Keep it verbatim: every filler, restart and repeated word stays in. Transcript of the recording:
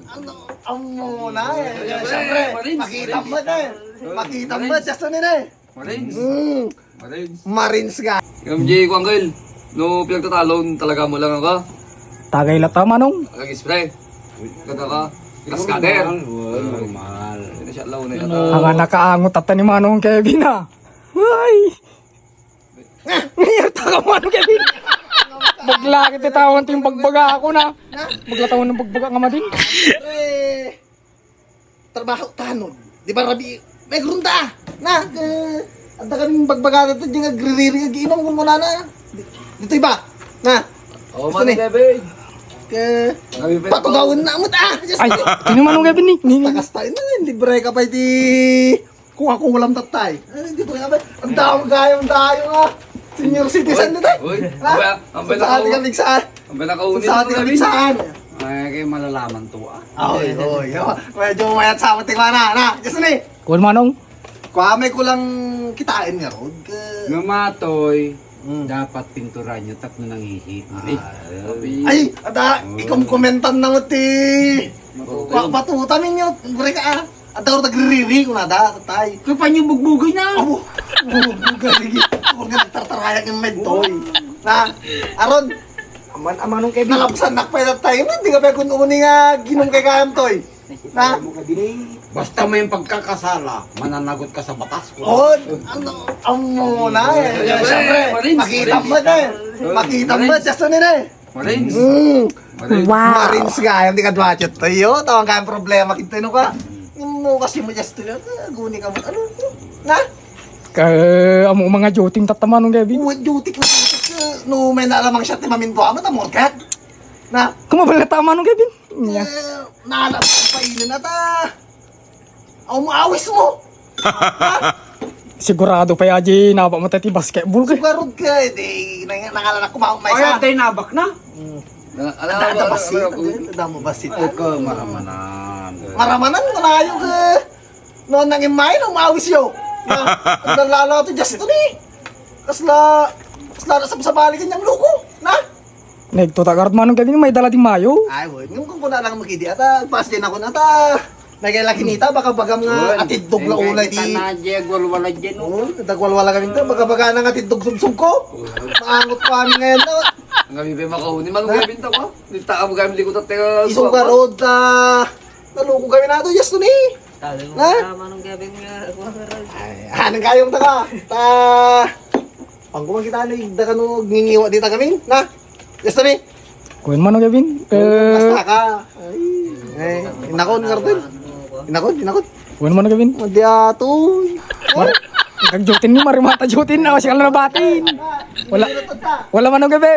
Ano, amo na eh. Siyempre, Marines, makita Marines. Mo na eh. Makita mo, Marines. Just na nila eh. Marines. Mm. Marines. Marines ka. M J ko, Uncle. No, pinagtatalon talaga mo lang ako. Tagay lata, Manong. Lagis, pre. Kada ka. Kaskader. Normal, normal. Hindi siya law na yata. Ang anak kaangot ata ni Manong Kevin, ah. Ay! Ngayar ta ka man, Kevin. Bagla kita tawon ting bagbaga ako na. Bagla tawon ng bagbaga nga madin. Pre, trabaho tanod. Di ba, Rabi? May grunda. Na, eh, anda kaming bagbaga na ito, di nga gririring, ag-inom kung muna na. Dito iba. Na. Oh, Gusto ni? Manong Kevin. Ke, Kami pa patugawin na mo, ah. Just Ay, ni. Sino Manong Kevin ni? Ni, ni. Takas tayo na, libre ka pa iti Kung ako walang tatay. Ay, hindi ko nga ba? Ang dami kayo, ang dayo nga. Senior citizen Uy, dito. Uy, Ha? Ang bala, ang bala Sa ating ko. Kapigsaan. Ang bala ko, Sa ating ulit kapigsaan. Ay, kayo malalaman to, ah. Oy, oy, oy. Medyo mayat sa ating mana, na. Just ni. Kuwan, Manong. Kuha may kulang kitain nga road. Ka- Nga matoy, Mm. dapat pinturan nyo, tapno nangihi. Ah. Ay, ada, Mm. ikom komentan na mo ti. Matuto Wa-, yun. Patuta minyo. Gure ka, ah. Adda ko nagririri ko na da, tatay. Kaya pa niyo bugbugay na. Abo, bugbugay lagi. Ako nga nagtartarayak yung medtoy. Na, aron, Aman, amanong Kevin. Nalapsan nak pa yung tatay. Hindi ka pa kun uni nga ginum kay kayam toy. Na? Mo ka din eh. Basta may pagkakasala, mananagot ka sa batas ko. Oh, ano, amo na eh. Siyempre, Marines, makita Marines. Mo na eh. Makita mo, Marines. Just na nila eh. Marines. Mm. Marines. Wow. Marines ka, yung di ka dwachot. Tayo, tawang kayang problema, kita no ka. Yung mo kasi mo just to lang, ah, guni ka mo, ano, na? Ka, amo mga joting tatamanong gabi. Uy, duty ko, duty ko. No, may nalamang siya, timamin ko, amo, tamo, kat? Na? Kumabal na tama nung gabi. Nya. Eh, nalam ko pa inin ata. Amo, awis mo. Ha? Sigurado pa yaji naba mo ti basketball ka. Sugarod ka, eh, di, nang-, nangalan ako, ma-, may Ay, sa- atay nabak na. Mm. Na, ala, Ada, ada ala, basit, ala, ala, ada, ada mo basit. Ay, ka, maramanan. Maramanan, malayo ka. No, nang imay, no, mawis yo. Na, ang lalo to, just to ni. Kasla, kasla, sa, sa balikan niyang luko, na? Nagtutagarot manong gabi, may dala di mayo. Ay, wait, yung kung kuna lang magidi, ata, pas din ako na, ta. Nagay laki nita, baka bagam nga Yun. Atidog la Engkay ulay kita di. Na, Diego, wala dyan, oh. Oo, nagwalwala kami to, baka baga nang atidog sumsum ko. Maangot ko kami ngayon, no? Ang kami pa makauni, manong Gabi to ko. Di ta kami kami likot at teka. Isugarod, ah, naluko kami na to, yes, to ni. Sabi mo Na? Kaya manong Gabi nga, kuha ka rin. Ay, anong kayong taka? Ta, pang kumang kita, ano, yung daka no, ngingiwa di ta kami, na? Yes, to ni. Kuwan manong Gabi. Eh, Basta ka. Ay, ay, inakon, Garden. Inakon, inakon. Kuwan manong Gabi. Madi ato. Mar-, nagjutin ni Marimata jutin na, kasi ka na nabatin. Wala, wala manong Gabi.